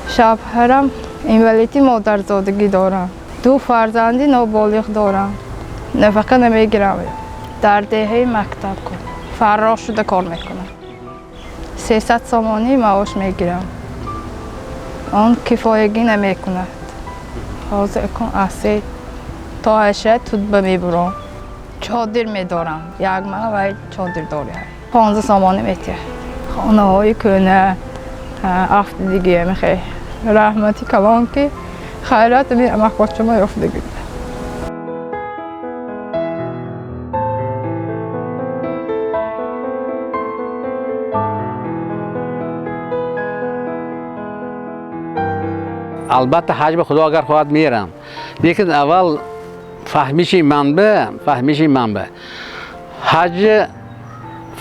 Шавҳарам инвалиди модарзодагӣ дорам. Ду фарзанди ноболиғ дорам. Нафақа намегирам. Дар деҳаи мактаб фаррош шуда кор мекунам. 300 сомонӣ маош мегирам. Он кифоягӣ намекунад. Ҳозир кун аз 3 то 8 тутба мебурам. Чодир медорам. Як маҳ вай чодир дорам. 15 сомонӣ метиҳад. Хонаҳои кӯна афтидигӣ мехе. Раҳмати калон ки хайрат ми амакбочама ёфтагӣ. Албатта ҳаҷ ба Худо агар хоҳад мерам. Лекин аввал фаҳмиши манба ҳаҷ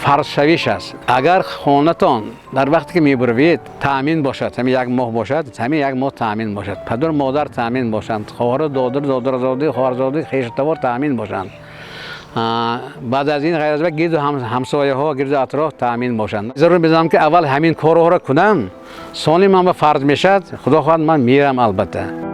фарзшавиш аст. Агар хонатон дар вақте ки мебуравед таъмин бошад, ҳамин як моҳ бошад, ҳамин як моҳ таъмин бошад, падар модар таъмин бошанд, хоҳару додар, додарзоди, хоҳарзоди, хешу таъмин бошанд. Баъд аз ин ғайр аз гирду ҳамсояҳо, гирду атроф таъмин бошанд. Зарур медонам ки аввал ҳамин корҳоро кунам, сони ман ба фарз мешавад, Худо хоҳад ман мерам албатта.